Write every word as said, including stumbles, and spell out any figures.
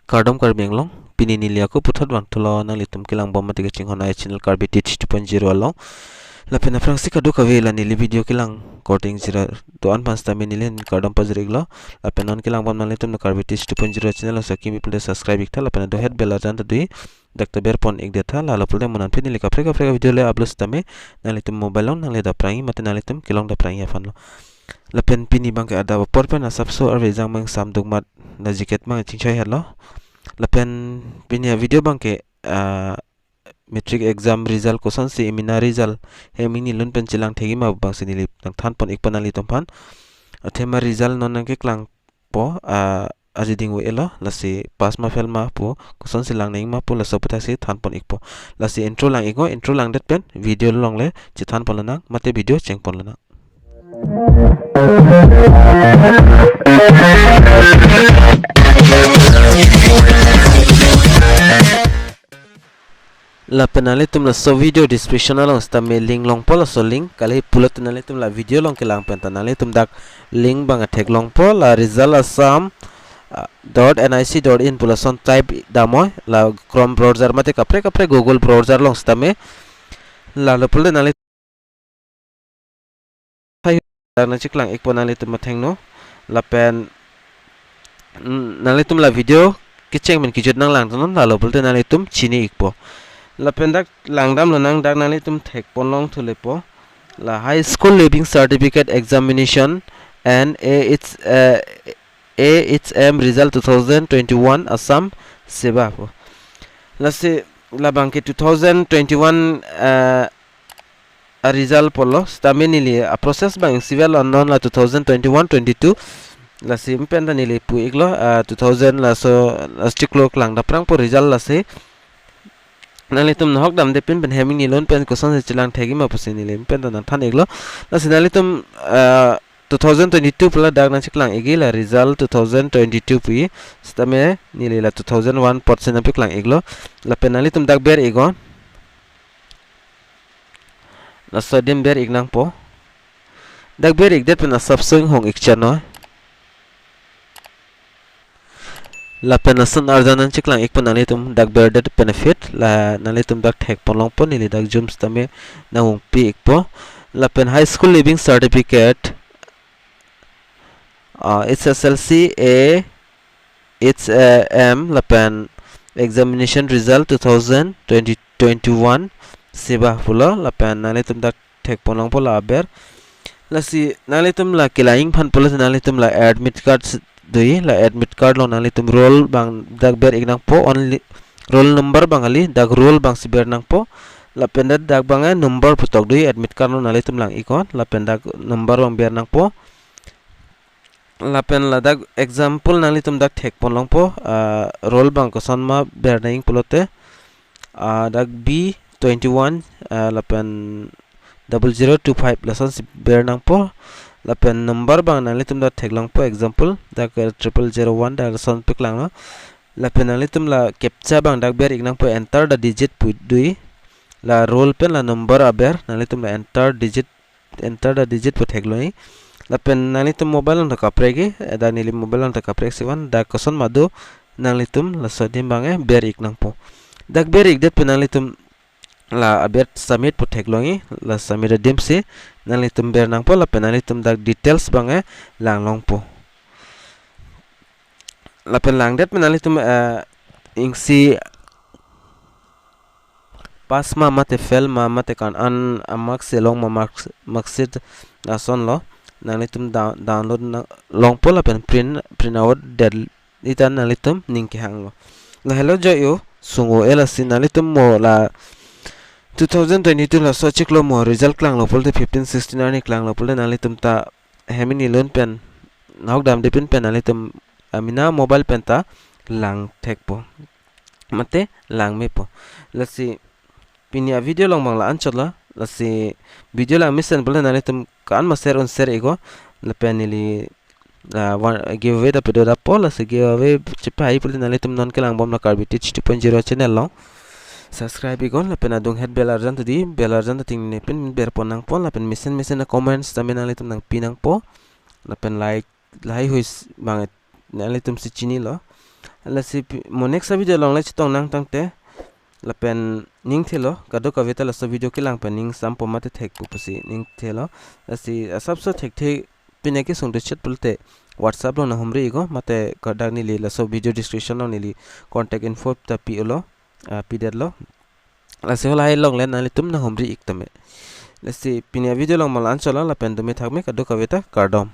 Kardom Karbi Anglong, pini neli ako puthot vangthulo nanglitum kelang bom mate kachinghon ai channel Karbi Teach two point zero along. Lapen aphrangsi kadokave la neli video kelang korte ingjir do-an aphan sitame neli ahin kardom pajir-iklo. Lapen non kelang bom nanglitum la Karbi Teach two point zero channel along saki mi pulote subscribe iktha, lapen adung het bell arjan ta dui, dak ta berpon-ikdet tha, lalo pulote mo-an aphi neli kaprek kaprek video le upload sitame nanglitum mobile along nangle daprangji mate nanglitum kelong daprangji aphanlo. Lapen pini abangke adap apor pen asapso arve jang mang sam dukmat na jiket mang chingchoi hetlo. Lapen pini avideo abangke, ah, matric exam result kosonsi emina result hem hini lun pen chelang thekji ma abangsi neli nangthanpon-ikpo nanglitum aphan. Athema result non nangkeklangpo, ah, aji ding-o-elo, lasi pass ma fail ma pu, kosonsi lang nangji ma pu, laso aputhaksi thanpon-ikpo. Lasi intro lang-iknon, intro langdet pen video along le chethanpon lonang mate video chengpon lonang. Lapen nanglitum laso video description along sitame link longpo, laso link kali pulote nanglitum la video along kelang pen ta nanglitum dak link abang athek longpo, la result assam, ah, dot N I C dot in pu lason type damnon, la Chrome browser mate kaprek kaprek Google browser along sitame, lalo pulote nangli hai dak nangcheklang-ikpo nanglitum athengno. Lapen, mm, nanglitum la video kecheng pen kejut nanglangthunon, lalo pulote nanglitum chini-ikpo. Lapen dak langdam lonang, dak nanglitum thekpon longthulepo. La High School Leaving Certificate Examination and A H, eh, A H M Result two thousand twenty-one Assam Seva pu. Lasi labangke two thousand twenty-one, eh, a result pulo, sitame neli a process abang isi vel non la two thousand twenty-one twenty-two. Lasi pen ta neli pu-iklo, ah, two thousand laso, laso chiklo kelang daprangpo result lasi. Nanglitum nahok damde pin pen hem hini lun pen kosonsi chelang thekji ma pusi neli pen ta nangthan-iklo. Lasi nanglitum, ah, two thousand twenty-two pu la dak nangcheklang-ikji, la result two thousand twenty-two pu-i, sitame neli la two thousand one apotsi nangpeklang-iklo. Lapen nanglitum dak ber-iknon. Laso adim ber-ik nangpo. Dak ber-ikdet pen asapso inghong-ik chotnon. Lapen lason arjan nangcheklang-ikpo nanglitum dak berdet pen aphi, la nanglitum dak thekpon longpo, neli dak zoom sitame nang-ungpi-ikpo. Lapen High School Leaving Certificate, ah, H S L C A H M lapen Examination Result two thousand twenty twenty-one Seva pulo, lapen nanglitum dak thekpon longpo la aber. Lasi nanglitum la kelang-ik aphan pulo, nanglitum la admit card si-, dui, la admit card along nanglitum roll abang dak ber-ik nangpo, only roll number abang kali, dak roll abangsi ber nangpo. Lapen dak, dak abang, eh, number putok dui, admit card along nanglitum lang-iknon, lapen dak number abang ber nangpo. Lapen ladak example nanglitum dak thekpon longpo, ah, roll abang koson ma ber nangji pulote, ah, dak B twenty-one, ah, lapen double zero two five lasonsi ber nangpo. Lapen number abang nanglitum dak theklongpo, example dak, eh, triple zero one dak lason peklanglo. Lapen nanglitum la captcha abang dak ber-ik nangpo, enter the digit pu dui. La roll pen la number aber, nanglitum la enter digit, enter the digit pu theklongji. Lapen nanglitum mobile along ta kaprek-i, eh, dak neli mobile along ta kaprek si van, dak koson ma do nanglitum laso adim abang, eh, ber-ik nangpo. Dak ber-ikdet pen nanglitum la aber submit pu theklongji, la submit adimsi nanglitum ber nangpo, lapen nanglitum dak details abang, eh, lang longpo. Lapen langdet pen nanglitum, eh, isi pass ma mate fail ma mate kan an a marks si long ma marks, marksheet lasonlo. Nanglitum down-, download nang longpo lapen print, print out det-i ta nanglitum ning kehanglo. Lahelo jo yo, sung-o-e lasi nanglitum mo la two thousand twenty-two laso chiklo mo result klanglo pulote, fifteen sixteen arni klanglo pulote nanglitum ta hem hini lun pen, nahok damde pin pen nanglitum amena mobile pen ta lang thekpo mate lang mepo. Lasi pini avideo along abang la-anchotlo. Lasi video langmesen pulote nanglitum ko-an ma share un share-iknon. Lapen neli, ah, one giveaway ta pado dapo, lasi giveaway chepahai pulote nanglitum non kelang bom la Karbi Teach two point zero channel along subscribe-iknon, lapen adung het bell arjan ta dui, bell arjan ta tingne pin berpon nangpo, lapen mesen mesen a comments tame nanglitum nangpi nangpo, lapen like lahai hui s-, abang nanglitum si chinilo. Lasi pi-, mo next a video along le chetong nang tangte lapen ning thelo, kadokave ta laso video kelang pen ning sampo mate thek pu pusi ning thelo. Lasi asapso thekthe pine kesung do chet pulote WhatsApp along nanghumri iknon, mate kodak neli laso video description along neli contact info ta pi-olo, ah, pidetlo. Lasi halahai along le nanglitum nanghumri ik tame. Lasi pini a video along mo la-anchot lo, lapen dome thakme kadokave ta kardom.